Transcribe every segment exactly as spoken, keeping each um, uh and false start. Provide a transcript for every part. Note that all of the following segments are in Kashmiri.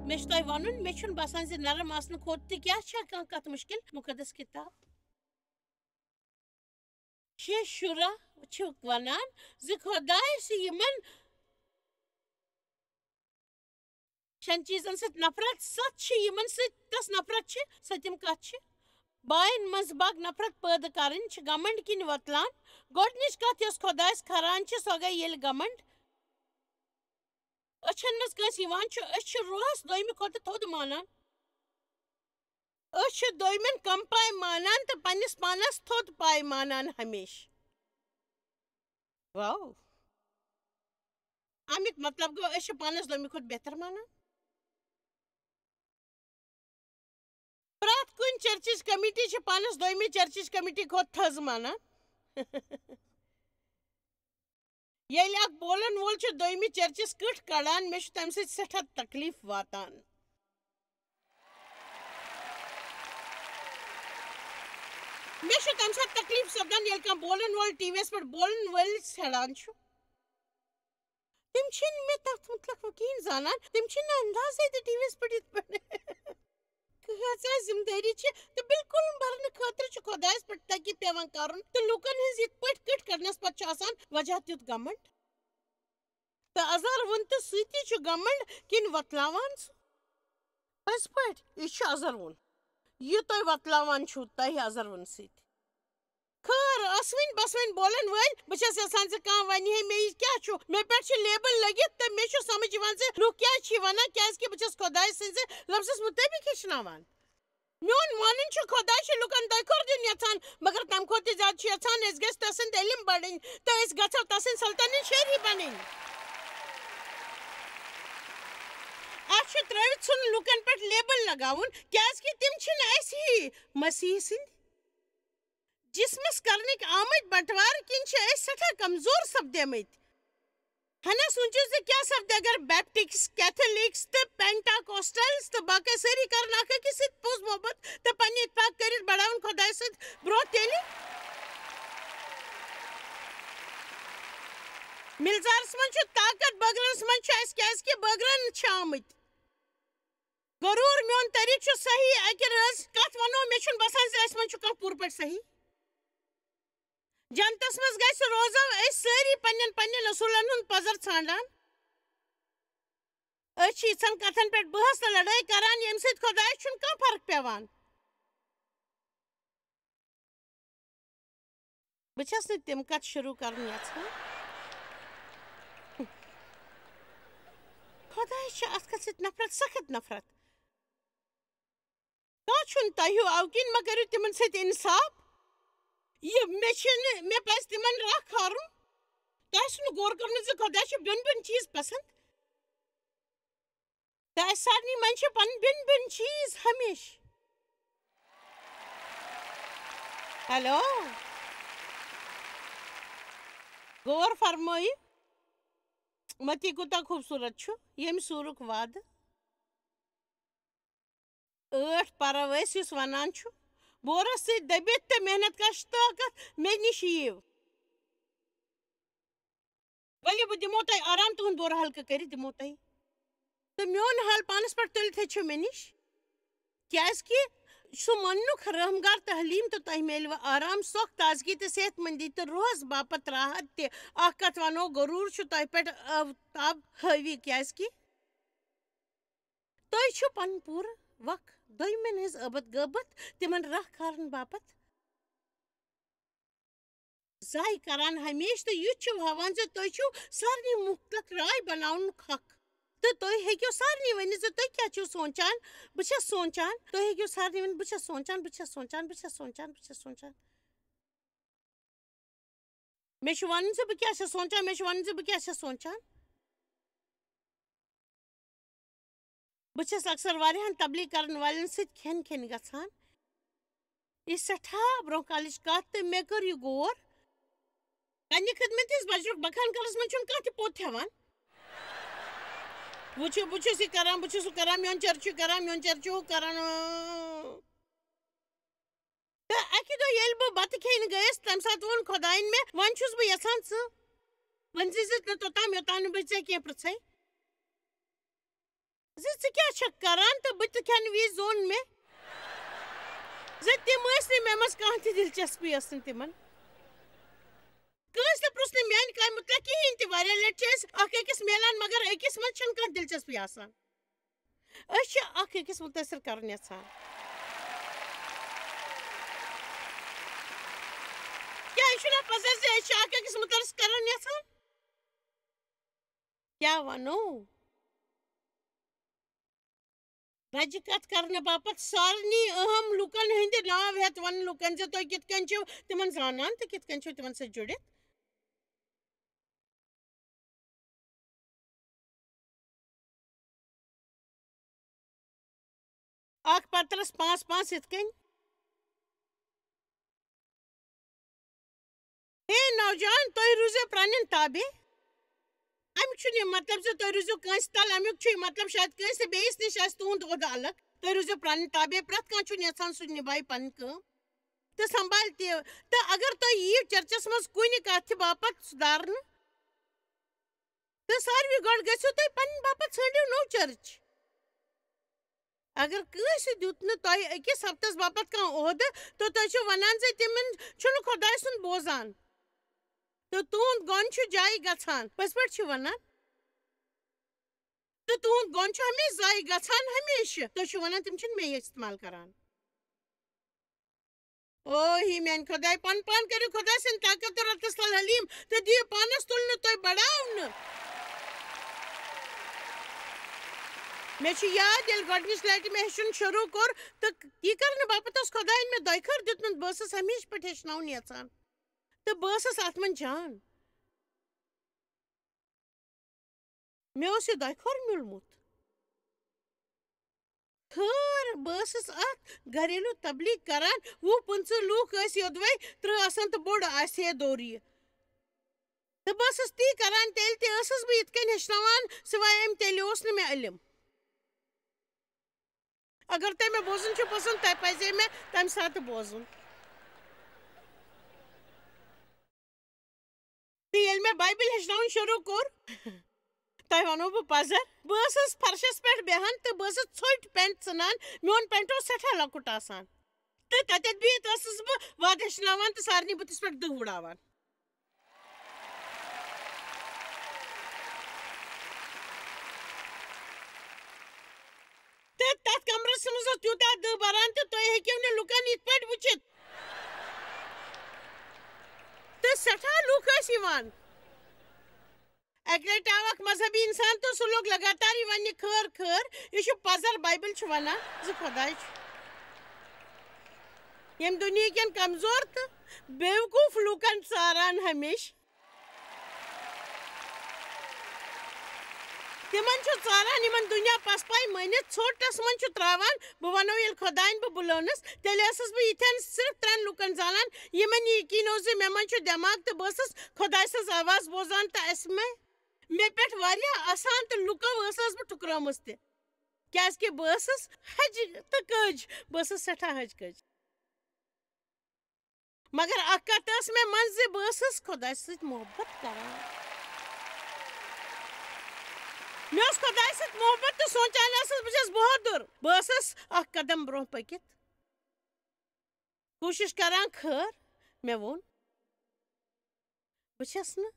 مےٚ چھُ تۄہہِ وَنُن، مےٚ چھُنہٕ باسان زِ نرم آسنہٕ کھۄتہٕ تہِ کیٛاہ چھےٚ کانٛہہ کَتھ مُشکِل۔ مُقدس کِتاب شےٚ شُراہ چھِ وَنان زِ خۄداے چھِ یِمَن شٮ۪ن چیٖزَن سۭتۍ نفرت، سَتھ چھِ یِمَن سۭتۍ تَس نفرت چھِ، سۄ تِم کَتھ چھِ؟ بایَن منٛز باگ نفرت پٲدٕ کَرٕنۍ چھِ گمنڈ کِنۍ وۄتلان۔ گۄڈٕنِچ کَتھ یۄس خۄدایَس کھران چھِ، سۄ گٔے ییٚلہِ گمنڈ أچھَن منٛز کٲنٛسہِ یِوان چھُ، أسۍ چھِ روحَس دوٚیمہِ کھۄتہٕ تھوٚد مانان۔ أسۍ چھِ دوٚیمٮ۪ن کم پاے مانان تہٕ پننِس پانس تھوٚد پاے مانان ہمیشہٕ۔ واو۔ اَمیُک مطلب گوٚو، أسۍ چھِ پانس دوٚیمہِ کھۄتہٕ بہتر مانان۔ پرٛٮ۪تھ کُنہِ چرچٕچ کمیٹی چھِ پانس دوٚیمہِ چرچٕچ کمیٹی کھۄتہٕ تھٔز مانان۔ ییٚلہِ اکھ بولن وول چھُ دوٚیمہِ چرچس کٕٹھ کڑان، مےٚ چھُ تَمہِ سۭتۍ سٮ۪ٹھاہ تکلیف واتان۔ مےٚ چھُ تَمہِ ساتہٕ تکلیف سپدان، ییٚلہِ کانٛہہ بولن وول ٹی وی یَس پٮ۪ٹھ بولن وٲلِس ہٮ۪ڑان چھُ۔ تِم چھِنہٕ مےٚ تَتھ مُتعلِق وۄنۍ کِہیٖنۍ زانان، تِم چھِنہٕ اندازے تہِ ٹی وی یَس پٮ۪ٹھ یِتھ پٲٹھۍ۔ کۭژاہ ذمہٕ دٲری چھِ تہٕ بالکل بھرنہٕ خٲطرٕ چھُ خۄدایَس پٮ۪ٹھ تَکہِ پٮ۪وان کَرُن تہٕ لوٗکَن ہٕنٛز یِتھ پٲٹھۍ کٕٹھ کَڑنَس پَتہٕ چھُ آسان وجہ تیُتھ گمنڈ۔ تہٕ ازر وُن تہٕ سۭتی چھُ گمنڈ کِنۍ وۄتلاوان سُہ۔ پٔزۍ پٲٹھۍ، یہِ چھُ ازر وُن۔ یہِ تُہۍ وۄتلاوان چھِو، تۄہہِ ازر وُن سۭتۍ۔ خٲر، ٲسوٕنۍ بسوٕنۍ بولن وٲلۍ، بہٕ چھَس یَژھان زِ کانٛہہ وَنہِ ہے مےٚ یہِ کیٛاہ چھُ؟ مےٚ پٮ۪ٹھ چھِ لیبل لٔگِتھ تہٕ مےٚ چھُ سمجھ یِوان زِ لُکھ کیٛازِ چھِ یہِ وَنان، کیٛازِکہِ بہٕ چھَس خۄداے سٕنٛزِ لفظس مُطٲبِق ہیٚچھناوان۔ میون مانُن چھُ خۄداے چھُ لُکن دۄیہِ خٲر دیُن یژھان، مگر تَمہِ کھۄتہٕ تہِ زیادٕ چھُ یژھان أسۍ گٔژھۍ تسٕنٛدۍ علم بڑٕنۍ تہٕ أسۍ گژھو تسٕنٛدۍ سلطنٕنۍ شہری بنٕنۍ۔ اَسہِ چھُ ترٲوِتھ ژھُن لُکن پٮ۪ٹھ لیبل لگاوُن، کیٛازِکہِ تِم چھِنہٕ اَسہِ ہی مسیح سٕنٛدۍ۔ جسمس کرنٕکۍ آمٕتۍ بٹوارٕ کِنۍ چھِ أسۍ سٮ۪ٹھاہ کمزور سپدیمٕتۍ۔ ہنا سوٗنٛچِو زِ کیٛاہ سپدِ اگر بیپٹکس، کیتھولکس تہٕ پینٹاکوسٹلز تہٕ باقٕے سٲری کرن اکھ أکِس سۭتۍ پوٚز محبت تہٕ پننہِ اتفاق کٔرِتھ بڑاون خۄدایہِ سۭتۍ برٛونٛہہ تیٚلہِ؟ ملزارس منٛز چھُ طاقت، بٲگرنس منٛز چھُ اَسہِ، کیٛازِکہِ بٲگرن چھِ آمٕتۍ۔ غرور میون طریٖقہٕ چھُ صحیح، اَکہِ رٲژ کَتھ وَنو، مےٚ چھُنہٕ باسان زِ اَسہِ منٛز چھُ کانٛہہ پوٗرٕ پٲٹھۍ صحیح۔ جنتس منٛز گژھِ روزو أسۍ سٲری پننٮ۪ن پننٮ۪ن اصوٗلن ہُنٛد پزر ژھانڈان۔ أسۍ چھِ یِژھن کتھن پٮ۪ٹھ بحث تہٕ لڑٲے کران، ییٚمہِ سۭتۍ خۄدایس چھُنہٕ کانٛہہ فرق پٮ۪وان۔ بہٕ چھَس نہٕ تِم کَتھ شروٗع کَرُن یَژھان۔ خۄدایَس چھِ اَتھ کَتھِ سۭتۍ نفرت، سخت نفرت۔ کانٛہہ چھُنہٕ تۄہہِ ہیوٗ اَوٕ کِنۍ، مہ کٔرِو تِمَن سۭتۍ اِنصاف۔ یہِ مےٚ چھِنہٕ، مےٚ پَزِ تِمَن راہ کھارُن۔ تۄہہِ آسِوٕ نہٕ غور کوٚرمُت زِ خۄدایَس چھِ بیوٚن بیوٚن چیٖز پَسنٛد۔ تہٕ اَسہِ سارنٕے منٛز چھِ پَنٕنۍ بیوٚن بیوٚن چیٖز ہمیشہٕ۔ ہیلو۔ غور فرمٲیِو، متی کوٗتاہ خوٗبصوٗرت چھُ، ییٚمہِ سوٗرُک وعدٕ ٲٹھ پَرو أسۍ، یُس وَنان چھُ، بورَس سۭتۍ دٔبِتھ تہٕ محنت کش طاقت مےٚ نِش یِیِو۔ ؤلِو، بہٕ دِمو تۄہہِ آرام، تُہُنٛد بُرٕ ہلکہٕ کٔرِتھ دِمو تۄہہِ۔ تہٕ میون حال پانَس پٮ۪ٹھ تُلِتھ ہیٚچھِو مےٚ نِش، کیٛازِکہِ سُہ مۄننُک رحم گار تہٕ حلیم تہٕ تۄہہِ میلوٕ آرام، سۄکھ، تازگی تہٕ صحت مندی تہٕ روحَس باپتھ راحت تہِ۔ اَکھ کَتھ وَنو، غروٗر چھُ تۄہہِ پٮ۪ٹھ آفتاب حٲوی، کیٛازِکہِ تُہۍ چھِو پَنُن پوٗرٕ وق دوٚیمٮ۪ن ہٕنٛز ٲبَت غٲبَت تِمَن راہ کھارَن باپتھ ضایع کران ہمیشہٕ، تہٕ یُتھ چھِو ہاوان زِ تُہۍ چھِو سارنٕے مُتعلق راے بناونُک حق۔ تہٕ تُہۍ ہیٚکِو سارنٕے ؤنِتھ زِ تُہۍ کیٛاہ چھِو سونٛچان، بہٕ چھَس سونٛچان۔ تُہۍ ہیٚکِو سارنٕے ؤنِتھ، بہٕ چھَس سونٛچان، بہٕ چھَس سونٛچان، بہٕ چھَس سونٛچان، بہٕ چھَس سونٛچان۔ مےٚ چھُ وَنُن زِ بہٕ کیٛاہ چھَس سونٛچان، مےٚ چھُ وَنُن زِ بہٕ کیٛاہ چھَس سونٛچان۔ بہٕ چھَس اکثر واریاہَن تبلیغ کرن والٮ۪ن سۭتۍ کھٮ۪ن کھٮ۪نہِ گژھان۔ یہِ چھِ سٮ۪ٹھاہ برونٛہہ کالِچ کتھ تہٕ مےٚ کٔر یہِ غور۔ پننہِ خدمت ہٕنٛدِس بجرُک بکھان کلس منٛز چھُنہٕ کانٛہہ تہِ پوٚت ہٮ۪وان۔ وٕچھِو، بہٕ چھُس یہِ کران، بہٕ چھُس ہُہ کران، میون چرچہِ چھُ کران، میون چرچہِ چھُ ہُہ کران۔ تہٕ اَکہِ دۄہ ییٚلہِ بہٕ بتہٕ کھیٚنہِ گٔیَس، تَمہِ ساتہٕ ووٚن خۄدایَن مےٚ، "وۄنۍ چھُس بہٕ یَژھان ژٕ ؤنۍ زِ زِ نہٕ توٚتام یوٚتام نہٕ بہٕ ژےٚ کینٛہہ پرٛژھَے۔" زِ ژٕ کیٛاہ چھَکھ کران تہٕ بہٕ تہِ کھٮ۪نہٕ وِزِ زوٚن مےٚ زِ تِم ٲسۍ نہٕ مےٚ منٛز کانٛہہ تہِ دلچسپی ٲس نہٕ تِمن۔ کٲنٛسہِ تہِ پرٛژھ نہٕ میٛانہِ کامہِ مُتعلِق کِہیٖنۍ تہِ۔ واریاہ لٹہِ چھِ أسۍ اکھ أکِس میلان، مگر أکِس منٛز چھَنہٕ کانٛہہ دلچسپی آسان۔ أسۍ چھِ اکھ أکِس مُتٲثر کرُن یژھان۔ کیٛاہ یہِ چھُنہ پزر زِ أسۍ چھِ اکھ أکِس مُتٲثر کرُن یژھان؟ کیٛاہ وَنو؟ رجہِ کتھ کرنہٕ باپتھ سارنٕے اہم لوٗکن ہٕنٛدِ ناو ہٮ۪تھ وَنہٕ لوٗکن زِ تُہۍ کِتھ کٔنۍ چھِو تِمن زانان تہٕ کِتھ کٔنۍ چھِو تِمن سۭتۍ جُڑِتھ۔ اکھ پترس پانٛژھ پانٛژھ یِتھ کٔنۍ۔ ہے نوجوان، تُہۍ روٗزِو پرٛانٮ۪ن تابع۔ اَمیُک چھُنہٕ یہِ مطلب زِ تُہۍ روٗزِو کٲنٛسہِ تل، اَمیُک چھُ یہِ مطلب شاید کٲنٛسہِ بیٚیِس نِش آسہِ تُہُنٛد عہدٕ الگ۔ تُہۍ روٗزِو پرٛانٮ۪ن تابع، پرٛٮ۪تھ کانٛہہ چھُنہٕ یژھان سُہ نِبھایہِ پنٕنۍ کٲم تہٕ سنبھالہِ تہِ۔ تہٕ اگر تُہۍ یِیِو چرچس منٛز کُنہِ کتھِ باپتھ سُدھارنہٕ، تہٕ ساروی گۄڈٕ گٔژھِو تُہۍ پنٕنۍ باپتھ ژھٲنٛڈِو نوٚو چرچ۔ اگر کٲنٛسہِ دیُت نہٕ تۄہہِ أکِس ہفتس باپتھ کانٛہہ عہدٕ، تہٕ تُہۍ چھِو ونان زِ تِمن چھُنہٕ خۄداے سُنٛد بوزان، تہٕ تُہُنٛد گۄن چھُ جایہِ گژھان۔ پٔزۍ پٲٹھۍ چھِ ونان۔ تہٕ تُہُنٛد گۄن چھُ ہمیشہِ ضایع گژھان، ہمیشہِ۔ تُہۍ چھِو ونان تِم چھِنہٕ مےٚ استعمال کران۔ او ہی میٛانہِ خۄداے، پن پان کٔرِو خۄداے سٕنٛدِ طاقت تہٕ رۄتس تل حلیٖم تہٕ دِیِو پانس تُلنہٕ تۄہہِ بڑاونہٕ۔ مےٚ چھُ یاد، ییٚلہِ گۄڈٕنِچ لٹہِ مےٚ ہیٚچھُن شروٗع کوٚر تہٕ یہِ کرنہٕ باپتھ اوس خۄداین مےٚ دۄیہِ خٲر دیُتمُت، بہٕ ٲسٕس ہمیشہِ پٲٹھۍ ہیٚچھناوُن یژھان تہٕ بہٕ ٲسٕس اتھ منٛز جان۔ مےٚ اوس یہِ دۄیہِ خٲر میوٗلمُت۔ خٲر، بہٕ ٲسٕس اکھ گھریلوٗ تبلیغ کران، وُہ پٕنٛژٕہ لوٗکھ ٲسۍ یوٚدوَے، ترٕٛہ آسن تہٕ بوٚڑ آسہِ ہے دورٕ یہِ۔ تہٕ بہٕ ٲسٕس تی کران، تیٚلہِ تہِ ٲسٕس بہٕ یِتھ کٔنۍ ہیٚچھناوان، سوائے اَمہِ تیٚلہِ اوس نہٕ مےٚ علم۔ اگر تۄہہِ مےٚ بوزُن چھُ پسنٛد، تۄہہِ پزِ ہے مےٚ تمہِ ساتہٕ بوزُن۔ تہٕ ییٚلہِ مےٚ بایبل ہیٚچھناوُن شروٗع کوٚر، تۄہہِ وَنو بہٕ پَزر، بہٕ ٲسٕس فرشَس پٮ۪ٹھ بیٚہان تہٕ بہٕ ٲسٕس ژھوٚٹۍ پٮ۪نٛٹ ژٕنان، میون پٮ۪نٛٹ اوس سٮ۪ٹھاہ لۄکُٹ آسان۔ تہٕ تَتٮ۪تھ بِہِتھ ٲسٕس بہٕ وَد ہیٚچھناوان تہٕ سارنٕے بٕتھِس پٮ۪ٹھ دٕہ وُڑاوان۔ تہٕ تَتھ کَمرَس منٛز اوس تیوٗتاہ دٕہ بَران تہٕ تُہۍ ہیٚکِو نہٕ لُکَن یِتھ پٲٹھۍ وٕچھِتھ۔ تہٕ سٮ۪ٹھاہ لُکھ ٲسۍ یِوان۔ اَکہِ لَٹہِ آو اَکھ مذہبی اِنسان تہٕ سُہ لوٚگ لگاتار یہِ وَننہِ، "خٲر، خٲر، یہِ چھُ پَزر، بایبل چھُ وَنان زِ خۄداے چھُ۔" ییٚمہِ دُنیہِکٮ۪ن کمزور تہٕ بیوقوٗف لوٗکَن ژاران ہمیشہٕ۔ تِمن چھُ ژاران یِمن دُنیا پسپاے مٲنِتھ ژھوٚٹس منٛز چھُ تراوان۔ بہٕ وَنو، ییٚلہِ خۄداین بہٕ بُلٲونَس، تیٚلہِ ٲسٕس بہٕ یِتھٮ۪ن صرف ترٛٮ۪ن لُکن زانان، یِمن یہِ یقیٖن اوس زِ مےٚ منٛز چھُ دٮ۪ماغ تہٕ بہٕ ٲسٕس خۄداے سٕنٛز آواز بوزان تہٕ اَسہِ مےٚ، مےٚ پٮ۪ٹھ واریاہ اَسان تہٕ لُکو ٲسٕس بہٕ ٹھُکرٲومٕژ تہِ، کیازِ کہِ بہٕ ٲسٕس ہَجہِ تہٕ کٔج، بہٕ ٲسٕس سٮ۪ٹھاہ ہَجہِ کٔج۔ مگر اکھ کتھ ٲس مےٚ منٛز زِ بہٕ ٲسٕس خۄداے سۭتۍ محبت کران۔ مےٚ اوس خۄداے سۭتۍ محبت تہٕ سونٛچان ٲسٕس، بہٕ چھَس بہادُر۔ بہٕ ٲسٕس اکھ قدم برٛونٛہہ پٔکِتھ کوٗشِش کران۔ خٲر، مےٚ ووٚن، بہٕ چھَس نہٕ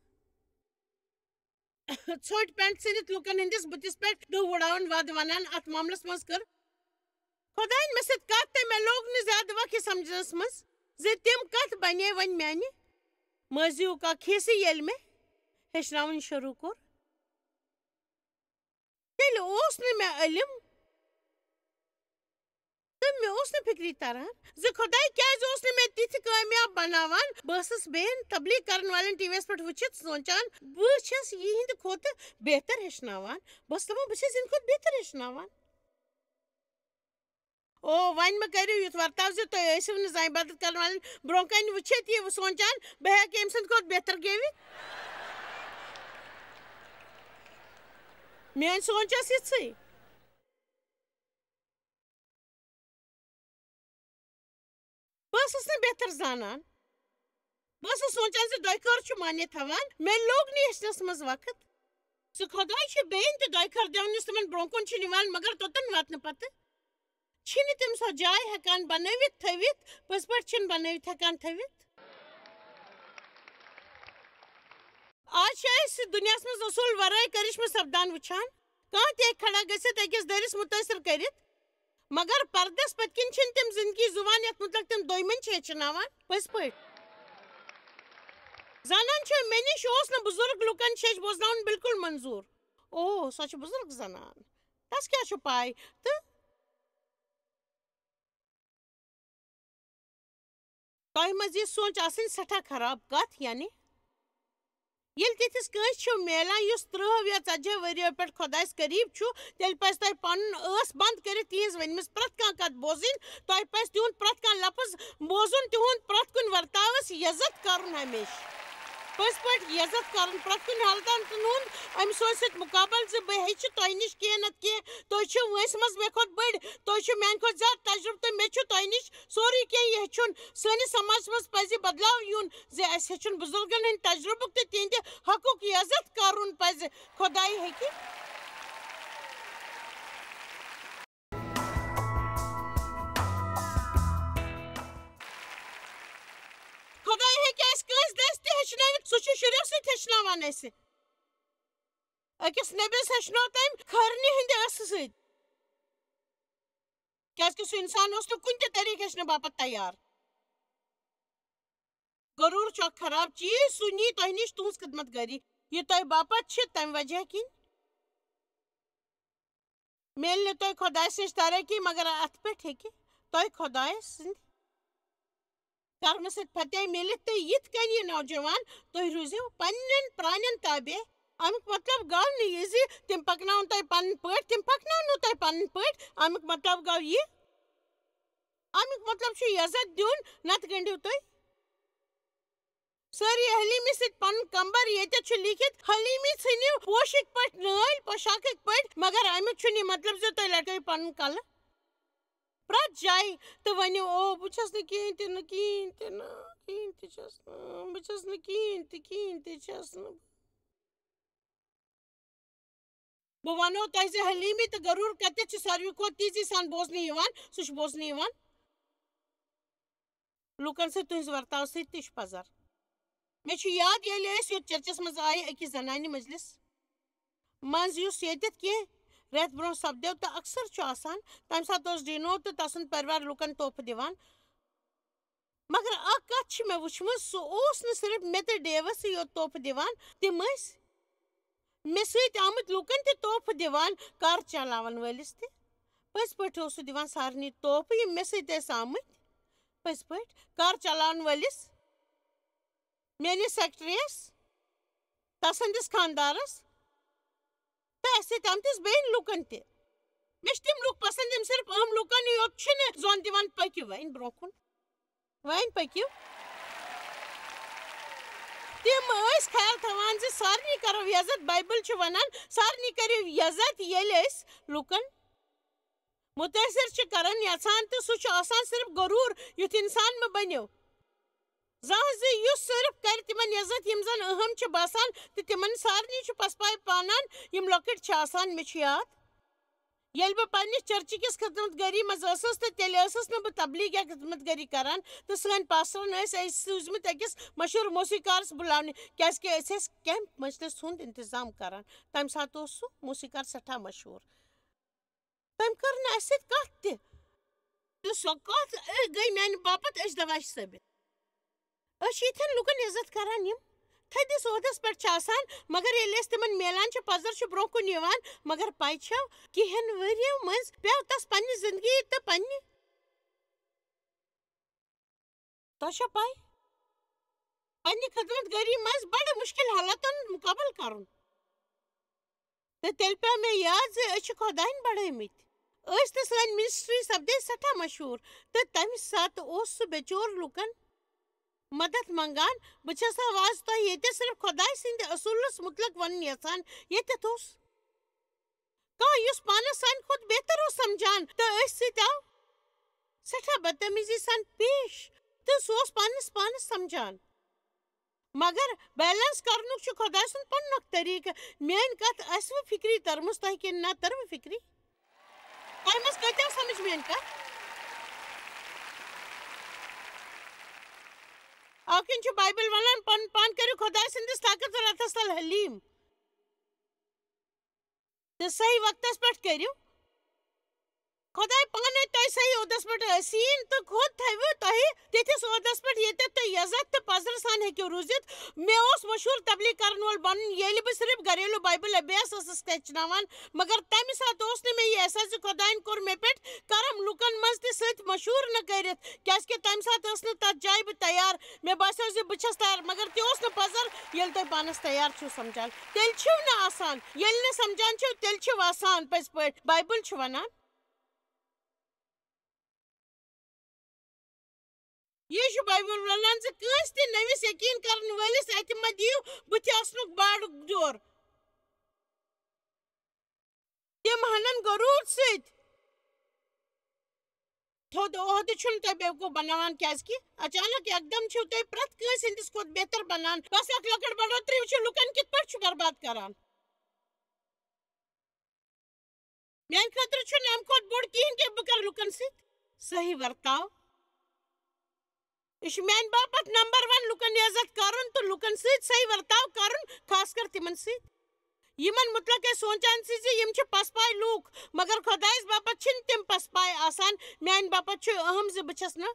ژھوٚٹۍ پٮ۪نٛٹ ژٔنِتھ لُکن ہٕنٛدِس بٕتھِس پٮ۪ٹھ دٕہ وُڑاوان، وَد وَنان۔ اَتھ معاملَس منٛز کٔر خۄدایَن مےٚ سۭتۍ کَتھ تہٕ مےٚ لوٚگ نہٕ زیادٕ وقت یہِ سَمجھنَس منٛز زِ تِم کَتھ بَنے وۄنۍ میٛانہِ مٲضیُک اَکھ حِصہٕ۔ ییٚلہِ مےٚ ہیٚچھناوُن شروٗع کوٚر، تیٚلہِ اوس نہٕ مےٚ علم تہٕ مےٚ اوس نہٕ فِکرِ تران زِ خۄداے کیٛازِ اوس نہٕ مےٚ تِتھِ کامیاب بناوان۔ بہٕ ٲسٕس بیٚین تبلیغ کرن والٮ۪ن ٹی وی یَس پٮ۪ٹھ وٕچھِتھ سونٛچان، بہٕ چھَس یِہِنٛدِ کھۄتہٕ بہتر ہیٚچھناوان۔ بہٕ ٲسٕس دَپان، بہٕ چھَس یِہِنٛدِ کھۄتہٕ بہتر ہیٚچھناوان۔ او، وۄنۍ مہٕ کٔرِو یُتھ ورتاو زِ تُہۍ ٲسِو نہٕ زَنہِ عبادت کرن والٮ۪ن برٛونٛہہ کنہِ وٕچھِتھ یہِ سونٛچان، بہٕ ہٮ۪کہٕ أمۍ سٕنٛدِ کھۄتہٕ بہتر گیٚوِتھ۔ میٛٲنۍ سونٛچ ٲس یِژھٕے۔ بہٕ ٲسٕس نہٕ بہتر زانان۔ بہٕ ٲسٕس سونٛچان زِ دۄیہِ خٲر چھُ معنی تھاوان۔ مےٚ لوٚگ نہٕ ہیٚچھنَس منٛز وقت۔ سُہ خۄداے چھُ بیٚیَن تہِ دۄیہِ خٲر دِوان، یُس تِمَن برٛونٛہہ کُن چھُ نِوان، مگر توٚتَن واتنہٕ پَتہٕ چھِنہٕ تِم سۄ جاے ہٮ۪کان بَنٲوِتھ تھٲوِتھ، پٔزۍ پٲٹھۍ چھِنہٕ بَنٲوِتھ ہٮ۪کان تھٲوِتھ۔ آز چھِ أسۍ دُنیاہَس منٛز اصوٗل وَرٲے کرشمہٕ سپدان وٕچھان۔ کانٛہہ تہِ ہیٚکہِ کھڑا گٔژھِتھ أکِس دٔرِس مُتٲثِر کٔرِتھ، مگر پردس پٔتۍ کِنۍ چھِنہٕ تِم زندگی زُوان یَتھ مُتعلق تِم دوٚیمٮ۪ن چھِ ہیٚچھناوان۔ پٔزۍ پٲٹھۍ۔ زنان چھِ مےٚ نِش اوس نہٕ بُزرگ لُکن چھیٚچھ بوزناوُن بالکل منظوٗر۔ اوہ، سۄ چھِ بُزرگ زنان۔ تس کیٛاہ چھُ پَے؟ تہٕ تۄہہِ منٛز یہِ سونٛچ آسٕنۍ سٮ۪ٹھاہ خراب کتھ، یعنی ییٚلہِ تِتھِس کٲنٛسہِ چھُ میلان یُس ترٕٛہ یا ژتجی ؤرِیو پٮ۪ٹھ خۄدایس قریب چھُ، تیٚلہِ پزِ تۄہہِ پنُن ٲس بند کٔرِتھ تِہنٛز ؤنمٕژ پرٛٮ۪تھ کانٛہہ کتھ بوزٕنۍ۔ تۄہہِ پزِ تِہُنٛد پرٛٮ۪تھ کانٛہہ لفظ بوزُن، تِہُنٛد پرٛٮ۪تھ کُنہِ ورتاوس عزت کرُن ہمیشہٕ۔ پٔزۍ پٲٹھۍ عزت کرُن، پرٛٮ۪تھ کُنہِ حالتن ہُنٛد أمۍ سٕنٛدِ سۭتۍ مُقابلہٕ زِ بہٕ ہیٚچھِ تۄہہِ نِش کینٛہہ نتہٕ کینٛہہ، تُہۍ چھِو وٲنٛسہِ منٛز مےٚ کھۄتہٕ بٔڑۍ، تُہۍ چھِو میانہِ کھۄتہٕ زیادٕ تجربہٕ تہٕ مےٚ چھُ تۄہہِ نِش سورُے کینٛہہ یہِ ہیٚچھُن۔ سٲنِس سماجس منٛز پزِ بدلاو یُن زِ اسہِ ہیٚچھُن بُزرگن ہٕنٛدِ تجربُک تہٕ تِہنٛدِ حقُک عزت کرُن پزِ۔ خۄداے ہیٚکہِ خۄداے ہیٚکہِ اسہِ کٲنٛسہِ دٔسۍ تہِ ہیٚچھنٲوِتھ، سُہ چھُ شُرٮ۪و سۭتۍ ہیٚچھناوان اسہِ۔ أکِس نبیَس ہیٚچھنٲو تٔمۍ کھرنہِ ہٕنٛدِ ٲسہٕ سۭتۍ، کیٛازِکہِ سُہ اِنسان اوس نہٕ کُنہِ تہِ طریٖقہٕ ہیٚچھنہٕ باپتھ تیار۔ غروٗر چھُ اکھ خراب چیٖز، سُہ نی تۄہہِ نِش تُہٕنٛز خدمت گٲری، یہِ تۄہہِ باپتھ چھِ، تَمہِ وجہ کِنۍ میلہِ نہٕ تۄہہِ خۄداے سٕنٛز ترقی، مگر اَتھ پٮ۪ٹھ ہیٚکہِ تۄہہِ خۄداے سٕنٛدِ کرمہٕ سۭتۍ فتح میلِتھ۔ تہٕ یِتھ کٔنۍ یہِ نوجوان، تُہۍ روٗزِو پننٮ۪ن پرٛانٮ۪ن تابع۔ اَمیُک مطلب گوٚو نہٕ یہِ زِ تِم پکناوَن تۄہہِ پنٕنۍ پٲٹھۍ، تِم پکناوَن نہٕ تۄہہِ پنٕنۍ پٲٹھۍ۔ اَمیُک مطلب گوٚو یہِ، اَمیُک مطلب چھُ عزت دیُن، نتہٕ گٔنٛڈِو تُہۍ سٲری حلیٖمی سۭتۍ پنُن کمبر۔ ییٚتٮ۪تھ چھُ لیٖکھِتھ، حلیٖمی ژھٕنِو پوشِک پٲٹھۍ نٲلۍ، پوشاکٕکۍ پٲٹھۍ، مگر اَمیُک چھُنہٕ یہِ مطلب زِ تُہۍ لٹٲیِو پنُن کلہٕ۔ پرٛٮ۪تھ جایہِ تہٕ ؤنِو، "او، بہٕ چھَس نہٕ کِہیٖنۍ تہِ نہٕ، کِہیٖنۍ تہِ نہٕ، کِہیٖنۍ تہِ چھَس نہٕ، بہٕ چھَس نہٕ کِہیٖنۍ تہِ، کِہیٖنۍ تہِ چھَس نہٕ۔" بہٕ وَنو تۄہہِ زِ حلیٖمی تہٕ غروٗر کَتٮ۪تھ چھِ ساروی کھۄتہٕ تیزی سان بوزنہٕ یِوان، سُہ چھُ بوزنہٕ یِوان لوٗکَن سۭتۍ تُہٕنٛزِ ورتاو سۭتۍ تہِ چھُ پَزر۔ مےٚ چھُ یاد، ییٚلہِ أسۍ یوٚت چرچَس منٛز آیہِ أکِس زنانہِ مجلِس منٛز، یُس ییٚتٮ۪تھ کینٛہہ رٮ۪تھ برٛونٛہہ سپدیو تہٕ اکثر چھُ آسان، تَمہِ ساتہٕ اوس ڈینو تہٕ تَسُنٛد پریوار لوٗکَن تحفہٕ دِوان۔ مگر اکھ کتھ چھِ مےٚ وٕچھمٕژ، سُہ اوس نہٕ صرف مےٚ تہٕ ڈیوَسٕے یوت تحفہٕ دِوان، تِم ٲسۍ مےٚ سۭتۍ آمٕتۍ لوٗکن تہِ تحفہٕ دِوان، کار چلاون وٲلِس تہِ۔ پٔزۍ پٲٹھۍ اوس سُہ دِوان سارنٕے تحفہٕ، یِم مےٚ سۭتۍ ٲسۍ آمٕتۍ۔ پٔزۍ پٲٹھۍ، کار چلاون وٲلِس، میٲنِس سیکرٹریَس، تسٕنٛدِس خانٛدارس، تہٕ اَسہِ سۭتۍ آمتِس بیٚین لوٗکن تہِ۔ مےٚ چھِ تِم لوٗکھ پسنٛد، یِم صرف عام لوٗکن یوت چھِنہٕ زۄن دِوان، "پٔکِو وۄنۍ برٛونٛہہ کُن، وۄنۍ پٔکِو۔" تِم ٲسۍ خیال تھاوان زِ سارنٕے کرو عزت۔ بایبل چھِ وَنان، سارنٕے کٔرِو عزت۔ ییٚلہِ أسۍ لوٗکن مُتٲثِر چھِ کران یژھان، تہٕ سُہ چھُ آسان صرف غروٗر، یُتھ اِنسان مہٕ بٔنِو۔ زانٛہہ زِ یُس صرف کرِ تِمن عزت، یِم زن اہم چھِ باسان، تہٕ تِمن سارنٕے چھُ پسپاے پانان، یِم لۄکٕٹۍ چھِ آسان۔ مےٚ چھُ یاد، ییٚلہِ بہٕ پننِس چرچہِ کِس خدمت گٲری منٛز ٲسٕس، تہٕ تیٚلہِ ٲسٕس نہٕ بہٕ تبلیغ یا خدمت گٲری کران، تہٕ سٲنۍ پاسٹرن ٲسۍ اَسہِ سوٗزمٕتۍ أکِس مشہوٗر موسیقارس بُلاونہِ، کیازِ کہِ أسۍ ٲسۍ کیمپ مجلس ہُنٛد انتظام کران۔ تمہِ ساتہٕ اوس سُہ موسیقار سٮ۪ٹھاہ مشہوٗر۔ تٔمۍ کٔر نہٕ اَسہِ سۭتۍ کَتھ تہِ۔ تہٕ سۄ کَتھ، اے، گٔے میانہِ باپتھ أچھ دَباش ثٲبِت۔ أسۍ چھِ یِتھٮ۪ن لُکَن عزت کران، یِم تھٔدِس عہدَس پٮ۪ٹھ چھِ آسان، مگر ییٚلہِ أسۍ تِمَن میلان چھِ، پَزر چھُ برٛونٛہہ کُن یِوان۔ مگر پَے چھَو، کینٛہَن ؤرۍ یَو منٛز پیوٚو تَس پنٛنہِ زِندگی تہٕ پنٛنہِ تۄہہِ چھا پَے؟ پننہِ خدمت گٲری منٛز بڑٕ مُشکِل حالاتن مُقابلہٕ کرُن۔ تہٕ تیٚلہِ پیوٚو مےٚ یاد زِ أسۍ چھِ خۄدایَن بڑٲومٕتۍ۔ أسۍ تہٕ سٲنۍ منسٹری سپدے سٮ۪ٹھاہ مشہوٗر۔ تہٕ تَمہِ ساتہٕ اوس سُہ بے چور لوٗکن مدد منگان۔ بہٕ چھَس آواز تۄہہِ ییٚتہِ صرف خۄداے سٕنٛدِ اصوٗلس مُتعلق وَنُن یژھان۔ ییٚتٮ۪تھ اوس کانٛہہ یُس پانس سانہِ کھۄتہٕ بہتر اوس سمجھان، تہٕ أسۍ سۭتۍ آو سٮ۪ٹھاہ بدتمیزی سان پیش، تہٕ سُہ اوس پانس پانس سمجھان۔ مگر بیلنس کرنُک چھُ خۄداے سُنٛد پنُن اکھ طریٖقہٕ۔ میٲنۍ کتھ آسوٕ فکری تٔرمٕژ تۄہہِ کِنہٕ نہ تٔروٕ فکری؟ تۄہہِ منٛز کۭتیاہ سمجھ میٲنۍ کتھ؟ اَوٕ کِنۍ چھُ بایبل ونان، پنُن پان کٔرِو خۄداے سٕنٛدِس طاقتور اتھس تل حلیٖم۔ تہٕ صحیح وقتس پٮ۪ٹھ کٔرِو۔ خۄداے پانے تۄہہِ صحیح عہدس پٮ۪ٹھ ٲسیٖن تہٕ خۄد تھٲوِو تۄہہِ تِتھِس عہدس پٮ۪ٹھ، ییٚتٮ۪تھ تُہۍ عزت تہٕ پزرٕ سان ہیٚکِو روٗزِتھ۔ مےٚ اوس مشہوٗر تبلیغ کرن وول بنُن، ییٚلہِ بہٕ صرف گھریلو بایبل ابیاس ٲسٕس ہیٚچھناوان، مگر تمہِ ساتہٕ اوس نہٕ مےٚ یہِ احساس زِ خۄدایَن کوٚر مےٚ پٮ۪ٹھ کرم لوٗکن منٛز تہِ سۭتۍ مشہوٗر نہٕ کٔرِتھ، کیازِ کہِ تمہِ ساتہٕ ٲس نہٕ تتھ جایہِ بہٕ تیار۔ مےٚ باسیو زِ بہٕ چھَس تیار، مگر تہِ اوس نہٕ پزر۔ ییٚلہِ تُہۍ پانَس تیار چھِو سمجھان، تیٚلہِ چھِو نہٕ آسان۔ ییٚلہِ نہٕ سمجھان چھِو، تیٚلہِ چھِو آسان۔ پٔزۍ پٲٹھۍ، بایبل چھُ وَنان، یہِ چھُ بایبل وَنان زِ کٲنٛسہِ تہِ نٔوِس یقیٖن کرن وٲلِس اَتھِ مہ دِیِو بٕتھِ آسنُک باڑُک ڈور۔ تِم ہنن غروٗر سۭتۍ تھوٚد عہدٕ چھُنہٕ تۄہہِ بیوقوٗف بناوان، کیازِ کہِ اچانک یکدم چھِو تُہۍ پرٛٮ۪تھ کٲنٛسہِ ہٕنٛدِس کھۄتہٕ بہتر بنان۔ بس اکھ لۄکٕٹ بڑوتری وٕچھِو لُکن کِتھ پٲٹھۍ چھُ برباد کران۔ میانہِ خٲطرٕ چھُنہٕ امہِ کھۄتہٕ بوٚڑ کِہیٖنۍ کہِ بہٕ کرٕ لُکن سۭتۍ صحیح ورتاو۔ یہِ چھُ میانہِ باپتھ نمبر ون لُکن عزت کرُن تہٕ لُکن سۭتۍ صحیح ورتاو کرُن، خاص کر تِمن سۭتۍ یِمن مُتعلق أسۍ سونٛچان چھِ زِ یِم چھِ پسپاے لوٗکھ، مگر خۄدایس باپتھ چھِنہٕ تِم پسپاے آسان۔ میانہِ باپتھ چھُ اہم زِ بہٕ چھَس نہٕ،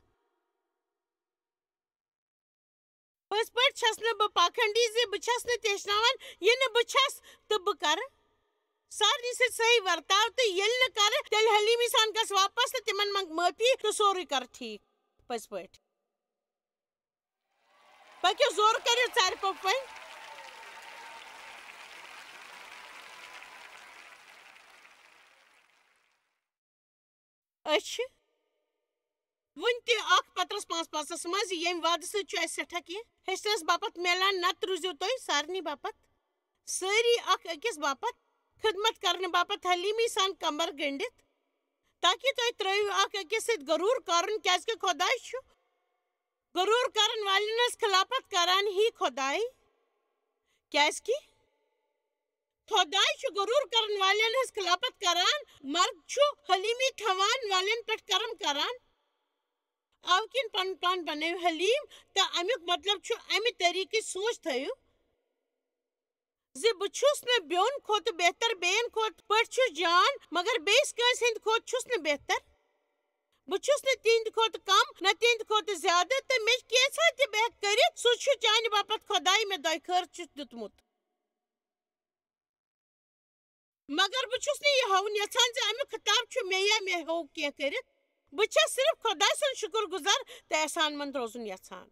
پٔزۍ پٲٹھۍ چھَس نہٕ بہٕ پاکھنڈی زِ بہٕ چھَس نہٕ تہِ ہیٚچھناوان یہِ نہٕ بہٕ چھَس تہٕ بہٕ کرٕ۔ سارنٕے سۭتۍ صحیح ورتاو تہٕ ییٚلہِ نہٕ کرٕ، تیٚلہِ حلیٖمی سان گژھ واپس تہٕ تِمن منٛگ معٲفی تہٕ سورُے کر ٹھیٖک۔ پٔزۍ پٲٹھۍ۔ پٔکِو، زورٕ کٔرِو ژَرِ پوٚپھ وۄنۍ۔ أسۍ چھِ وُنہِ تہِ اکھ پترس پانٛژھ پانٛژس منٛز، ییٚمہِ وعدٕ سۭتۍ چھُ اَسہِ سٮ۪ٹھاہ کینٛہہ ہیٚچھنَس باپتھ میلان، نتہٕ روٗزِو تُہۍ سارنٕے باپتھ، سٲری اکھ أکِس باپتھ خدمت کرنہٕ باپتھ حلیٖمی سان کمر گٔنٛڈِتھ، تاکہِ تُہۍ ترٲیِو اکھ أکِس سۭتۍ غروٗر کرُن، کیازِ کہِ خۄداے چھُ غروٗر کرن والٮ۪ن ہٕنٛز خلافت کران ہی خۄداے۔ کیازِ کہِ خۄداے چھُ غروٗر کرن والٮ۪ن ہٕنٛز خلافت کران، مرد چھُ حلیٖمی تھاوان والٮ۪ن پٮ۪ٹھ کرم کران۔ اَوٕ کِنۍ پنُن پان بنٲیِو حلیٖم، تہٕ اَمیُک مطلب چھُ اَمہِ طریٖقٕچ سونٛچ تھٲیِو زِ بہٕ چھُس نہٕ بیوٚن کھۄتہٕ بہتر، بیٚین کھۄتہٕ پٲٹھۍ چھُس جان، مگر بیٚیِس کٲنٛسہِ ہٕنٛدِ کھۄتہٕ چھُس نہٕ بہتر۔ بہٕ چھُس نہٕ تِہنٛدِ کھۄتہٕ کم، نہ تِہنٛدِ کھۄتہٕ زیادٕ، تہٕ مےٚ کینٛژھا تہِ بہٕ ہیٚکہٕ کٔرِتھ، سُہ چھُ چانہِ باپتھ خۄدایہِ مےٚ دۄیہِ خٲر چھُ دیُتمُت۔ مگر بہٕ چھُس نہٕ یہِ ہاوُن یژھان زِ اَمیُک خطاب چھُ مےٚ یا مےٚ ہیوٚو کینٛہہ کٔرِتھ۔ بہٕ چھَس صرف خۄداے سُنٛد شُکر گُزار تہٕ احسان مند روزُن یژھان۔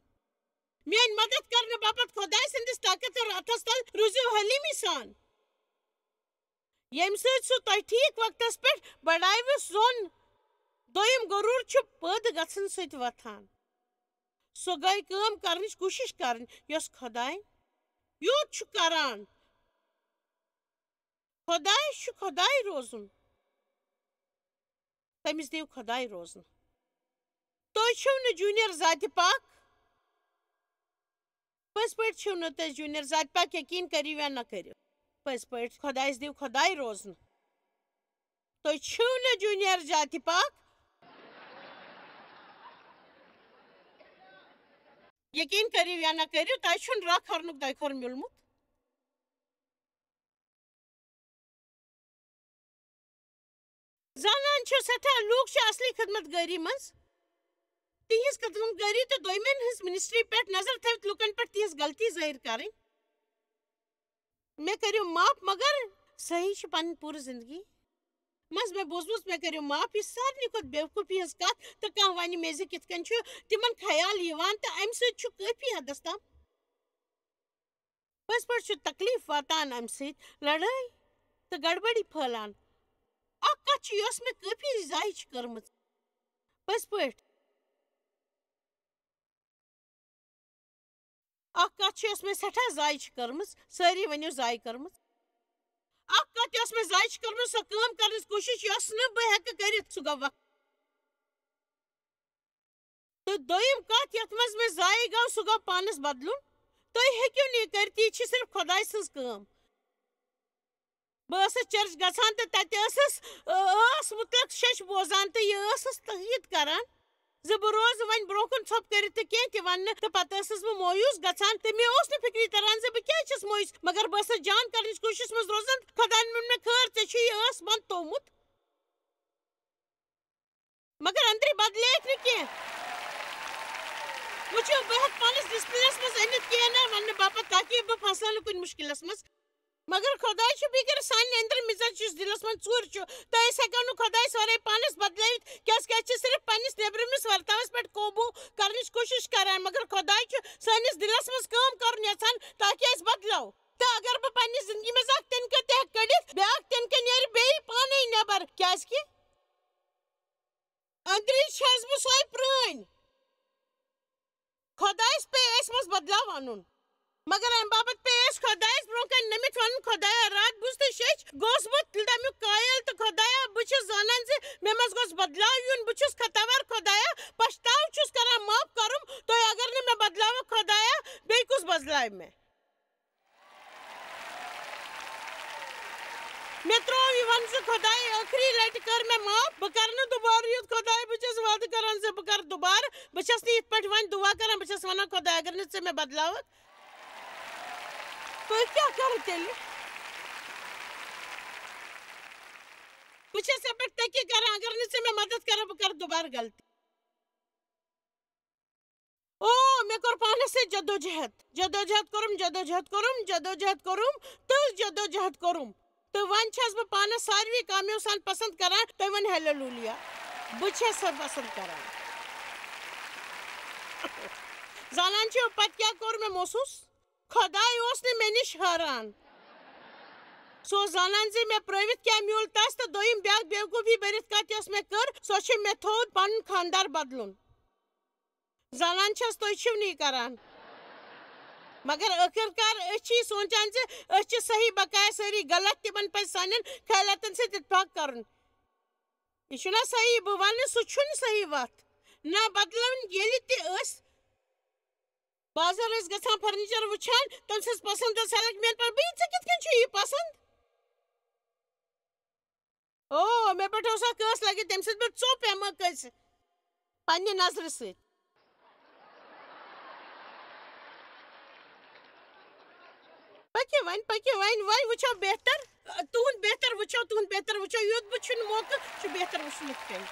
میٲنۍ مدد کرنہٕ باپتھ خۄداے سٕنٛدِس طاقتور اتھس تل روٗزِو حلیٖمی سان، ییٚمہِ سۭتۍ سُہ تۄہہِ ٹھیٖک وقتس پٮ۪ٹھ بڑاوِ۔ سون دوٚیِم غروٗر چھُ پٲدٕ گژھن سۭتۍ وۄتھان۔ سۄ گٔے کٲم کرنٕچ کوٗشش کرٕنۍ یۄس خۄداے یوت چھُ کران۔ خۄداے چھُ خۄداے روزُن۔ تٔمِس دِیِو خۄداے روزُن۔ تُہۍ چھِو نہٕ جوٗنیر ذاتِ پاک۔ پٔزۍ پٲٹھۍ چھِو نہٕ تُہۍ جوٗنیر ذاتِ پاک، یقیٖن کٔرِو یا نہ کٔرِو۔ پٔزۍ پٲٹھۍ خۄدایَس دِیِو خۄداے روزُن۔ تُہۍ چھِو نہٕ جوٗنیر ذاتِ پاک۔ یقیٖن کٔرِو یا نہ کٔرِو، تۄہہِ چھُنہٕ راہ کھرنُک دۄیہِ خٲر میوٗلمُت۔ زانان چھِو، سٮ۪ٹھاہ لوٗکھ چھِ اصلی خدمت گٲری منٛز۔ تِہنٛز خدمت گٲری تہٕ دوٚیمٮ۪ن ہٕنٛز منسٹری پٮ۪ٹھ نظر تھٲوِتھ لوٗکن پٮ۪ٹھ تِہنٛز غلطی ظٲہِر کرٕنۍ۔ مےٚ کٔرِو معاف، مگر صحیح چھِ پنٕنۍ پوٗرٕ زندگی منٛز مےٚ بوٗزمٕژ، مےٚ کٔرِو معاف، یہِ سارنٕے کھۄتہٕ بیوقوٗفی ہٕنٛز کتھ، تہٕ کانٛہہ ونہِ مےٚ زِ کِتھ کٔنۍ چھُ تِمن خیال یِوان، تہٕ امہِ سۭتۍ چھُ کٲفی حدس تام۔ پٔزۍ پٲٹھۍ چھُ تکلیف واتان امہِ سۭتۍ، لڑٲے تہٕ گڑبڑی پھٔہلان۔ اکھ کتھ چھِ، یۄس مےٚ کٲفی زایہِ چھِ کٔرمٕژ۔ پٔزۍ پٲٹھۍ۔ اکھ کتھ چھِ، یۄس مےٚ سٮ۪ٹھاہ زایہِ چھِ کٔرمٕژ، سٲری ؤنِو زایہِ کٔرمٕژ۔ اکھ کتھ، یۄس مےٚ زایہِ چھِ کٔرمٕژ، سۄ کٲم کرنٕچ کوٗشش، یۄس نہٕ بہٕ ہٮ۪کہٕ کٔرِتھ، سُہ گوٚو وقت۔ تہٕ دوٚیِم کتھ، یتھ منٛز مےٚ زایہِ گوٚو، سُہ گوٚو پانس بدلُن۔ تُہۍ ہیٚکِو نہٕ یہِ کٔرِتھ، یہِ چھِ صرف خۄداے سٕنٛز کٲم۔ بہٕ ٲسٕس چرچ گژھان تہٕ تَتہِ ٲسٕس، ٲ، ٲس مُطلق شیٚچھ بوزان تہٕ یہِ ٲسٕس تٲکیٖد کران زِ بہٕ روزٕ وۄنۍ برٛونٛہہ کُن ژھۄپہٕ کٔرِتھ تہٕ کینٛہہ تہِ وَننہٕ، تہٕ پَتہٕ ٲسٕس بہٕ مویوٗس گژھان تہٕ مےٚ اوس نہٕ فِکری تران زِ بہٕ کیٛازِ چھَس مویوٗس، مگر بہٕ ٲسٕس جان کرنٕچ کوٗشِش منٛز روزان۔ خۄدایَن ووٚن مےٚ، خٲر، ژےٚ چھُے یہِ ٲس بنٛد تھوٚومُت۔ مگر أنٛدرٕ بدلییَکھ نہٕ کینٛہہ۔ وٕچھِو، بہٕ ہٮ۪کہٕ پانَس ڈسپلنس منٛز أنِتھ کینٛہہ نہ وننہٕ باپتھ، تاکہِ بہٕ پھسہٕ ہا نہٕ کُنہِ مُشکلس منٛز۔ مگر خۄداے چھُ، بیٚیہِ کَرِ سانہِ أنٛدرٕ مِزاج، یُس دِلس منٛز ژوٗرِ چھُ، تہٕ أسۍ ہٮ۪کو نہٕ خۄدایَس ورٲے پانَس بدلٲوِتھ، کیٛازِکہِ اَسہِ چھِ صرف پنٛنِس نیٚبرِمِس ورتاوَس پٮ۪ٹھ قوبوٗ کرنٕچ کوٗشِش کران، مگر خۄداے چھُ سٲنِس دِلس منٛز کٲم کرُن یژھان، تاکہِ أسۍ بدلو۔ تہٕ اگر بہٕ پنٛنِس زندگی منٛز اکھ تِنکہٕ تہِ ہٮ۪کہٕ کٔڑِتھ، بیٛاکھ تِنکہٕ نیرِ بیٚیہِ پانے نٮ۪بر، کیٛازِکہِ أنٛدری چھَس بہٕ سۄے پرٛٲنۍ۔ خۄدایَس پیٚیہِ اَسہِ منٛز بدلاو اَنُن۔ مگر اَمہِ باپتھ پیٚیہِ اَسہِ خۄدایَس برٛونٛہہ کَنہِ نٔمِتھ وَنُن، "خۄدایا، راتھ بوٗزتھٕے شیٚچھ گوس بہٕ تَمیُک قٲیِل، تہٕ خۄدایا، بہٕ چھُس زانان زِ مےٚ منٛز گوٚژھ بدلاو یُن۔ بہٕ چھُس ختاوار، خۄدایا، پَشتاو چھُس کران، معاف کَرُم تُہۍ۔ اگر نہٕ مےٚ بدلاوَکھ، خۄدایا، بیٚیہِ کُس بدلاوِ مےٚ؟" مےٚ ترٛوو یہِ وَنہٕ زِ خۄداے، ٲخری لَٹہِ کٔر مےٚ معاف، بہٕ کَرٕ نہٕ دُبارٕ یُتھ۔ خۄداے، بہٕ چھَس وعدٕ کَران زِ بہٕ کَرٕ دُبارٕ۔ بہٕ چھَس نہٕ یِتھ پٲٹھۍ وۄنۍ دُعا کَران، بہٕ چھَس وَنان، "خۄداے، اگر نہٕ ژٕ مےٚ بدلاوَکھ، تُہۍ کیٛاہ کَرٕ تیٚلہِ؟" بہٕ چھَس ژےٚ پٮ۪ٹھ تٔکی کَران، اگر نہٕ ژٕ مےٚ مَدَد کَرَکھ، بہٕ کَرٕ دُبارٕ غلطی۔ او، مےٚ کوٚر پانَس سۭتۍ جدوجہد۔ جدوجہد کوٚرُم، جدوجہد کوٚرُم، جدوجہد کوٚرُم تہٕ جدوجہد کوٚرُم۔ تہٕ وۄنۍ چھَس بہٕ پانَس ساروی کامیو سان پسنٛد کران۔ تُہۍ ؤنِو ہیلیلویا۔ بہٕ چھَس سۄ پسنٛد کران۔ زانان چھِو، پتہٕ کیٛاہ کوٚر مےٚ محسوٗس؟ خۄداے اوس نہٕ مےٚ نِش حٲران۔ سُہ اوس زانان زِ مےٚ پرٛٲوِتھ کیٛاہ میوٗل تَس، تہٕ دوٚیِم بیٛاکھ بیوقوٗفی بٔرِتھ کَتھ یۄس مےٚ کٔر، سۄ چھِ مےٚ تھوٚو پَنُن خانٛدار بدلُن۔ زانان چھَس، تُہۍ چھِو نہٕ یہِ کران۔ مگر ٲخٕر کار أسۍ چھِ یہِ سونٛچان زِ أسۍ چھِ صحیح، بقایا سٲری غلط، تِمن پَزِ سانٮ۪ن خیالاتن سۭتۍ اتفاق کرُن۔ یہِ چھُنہ صحیح؟ بہٕ وَنہٕ، سُہ چھُنہٕ صحیح وَتھ۔ نہ بدلوٕنۍ، ییٚلہِ تہِ أسۍ بازر ٲسۍ گژھان فرنیچر وٕچھان، تٔمۍ سٕنٛز پسنٛد ٲس الگ، میٛانہِ پٮ۪ٹھ، بہٕ، ژےٚ کِتھ کٔنۍ چھُ یہِ پسنٛد؟ او، مےٚ پٮ۪ٹھ اوس اکھ کٲنٛسہِ لگہِ، تٔمۍ سٕنٛدۍ پٮ۪ٹھ ژوٚپ ہٮ۪مہٕ کٲنٛسہِ پننہِ نظرِ سۭتۍ۔ پٔکِو وۄنۍ، پٔکِو وۄنۍ، وۄنۍ وٕچھو بہتر، تُہُنٛد بہتر وٕچھو، تُہُنٛد بہتر وٕچھو، یُتھ بہٕ چھُنہٕ موقعہٕ، چھُ بہتر وٕچھُن یِتھ کٔنۍ۔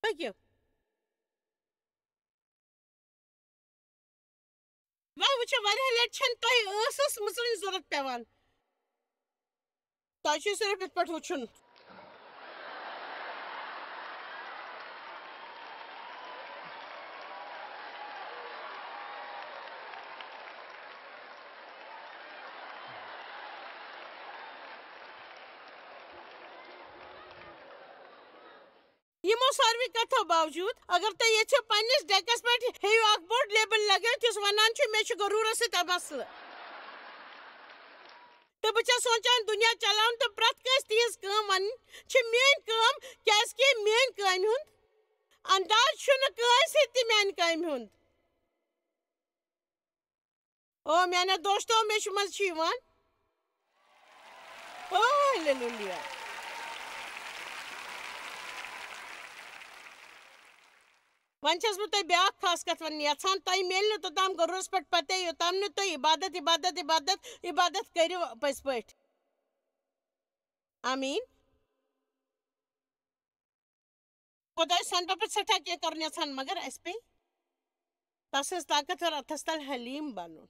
پٔکِو۔ وۄنۍ وٕچھو، واریاہ لٹہِ چھَنہٕ تۄہہِ ٲسَس مٕژرٕنۍ ضوٚرَتھ پٮ۪وان۔ تۄہہِ چھُ صرف یِتھ پٲٹھۍ وٕچھُن۔ یِمو ساروٕے کتھو باوجود، اگر تُہۍ یژھِو پننِس ڈیکس پٮ۪ٹھ ہیٚیِو اکھ بوٚڑ لیبل لگٲوِتھ یُس ونان چھُ، "مےٚ چھُ غروٗرس سۭتۍ مسلہٕ"، تہٕ بہٕ چھَس سونٛچان دُنیا چلاوُن تہٕ پرٛٮ۪تھ کٲنٛسہِ تِہنٛز کٲم ونٕنۍ چھِ میٲنۍ کٲم، کیازِ کہِ میٲنۍ کامہِ ہُنٛد انداز چھُنہٕ کٲنٛسہِ تہِ میانہِ کامہِ ہُنٛد۔ او میانیو دوستو، مےٚ چھُ منٛز چھُ یِوان۔ او ہلیلویا۔ وۄنۍ چھَس بہٕ تۄہہِ بیٛاکھ خاص کَتھ وَنٕنۍ یَژھان، تۄہہِ میلہِ نہٕ توٚتام غروٗرَس پٮ۪ٹھ پَتَے، یوٚتام نہٕ تُہۍ عبادت، عبادت، عبادت، عبادت کٔرِو پٔزۍ پٲٹھۍ۔ آمیٖن۔ خۄداے سانہِ باپتھ سٮ۪ٹھاہ کینٛہہ کَرُن یَژھان، مگر اَسہِ پیٚیہِ تَس سٕنٛز طاقتور اَتھَس تَل حلیٖم بَنُن۔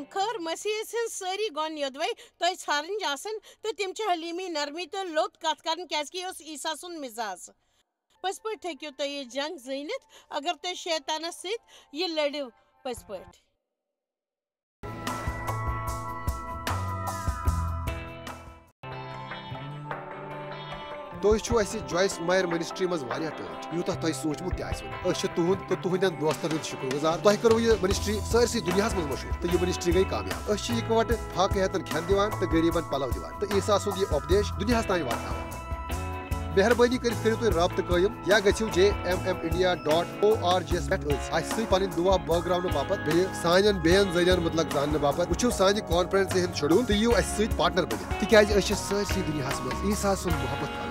خٲر، مسیحس ہٕنٛز سٲری گۄن یوٚدوَے تۄہہِ ژھارٕنۍ آسَن، تہٕ تِم چھِ حلیٖمی، نرمی تہٕ لوٚت کَتھ کَرٕنۍ، کیٛازِکہِ یہِ اوس عیسیٰ سُنٛد مِزاز۔ پٔزۍ پٲٹھۍ ہیٚکِو تُہۍ یہِ جنٛگ زیٖنِتھ، اگر تُہۍ شیطانَس سۭتۍ یہِ لٔڑِو پٔزۍ پٲٹھۍ۔ تُہۍ چھِو اَسہِ جویس مایر منسٹری منٛز واریاہ ٹٲٹھۍ، یوٗتاہ تۄہہِ سوٗنٛچمُت تہِ آسِوٕ نہٕ۔ أسۍ چھِ تُہُنٛد تہٕ تُہٕنٛدٮ۪ن دوستن ہٕنٛدۍ شُکر گُزار۔ تۄہہِ کٔروٕ یہِ منسٹری سٲرسٕے دُنیاہَس منٛز مشہوٗر تہٕ یہِ منسٹری گٔے کامیاب۔ أسۍ چھِ اِکہٕ وٹہٕ فاقہٕ ہیتن کھٮ۪ن دِوان تہٕ غریٖبن پلو دِوان تہٕ عیسیٰ سُنٛد یہِ اُپدیش دُنیاہَس تام واتناوان۔ مہربٲنی کٔرِتھ کٔرِو تُہۍ رابطہٕ قٲیِم یا گٔژھِو J M M India dot O R G یَس پٮ۪ٹھ أسۍ اَسہِ سۭتۍ پنٕنۍ دُعا بٲگراونہٕ باپتھ بیٚیہِ سانٮ۪ن بیٚین ذٔریعن مُتعلق زاننہٕ باپتھ۔ وٕچھِو سانہِ کانفرنسہِ ہُنٛد شیڈول تہٕ یِیِو اَسہِ سۭتۍ پارٹنر بٔنِتھ، تِکیازِ أسۍ چھِ سٲرسٕے دُنیاہَس منٛز عیسیٰ سُنٛد محبت پھٔہلاوان۔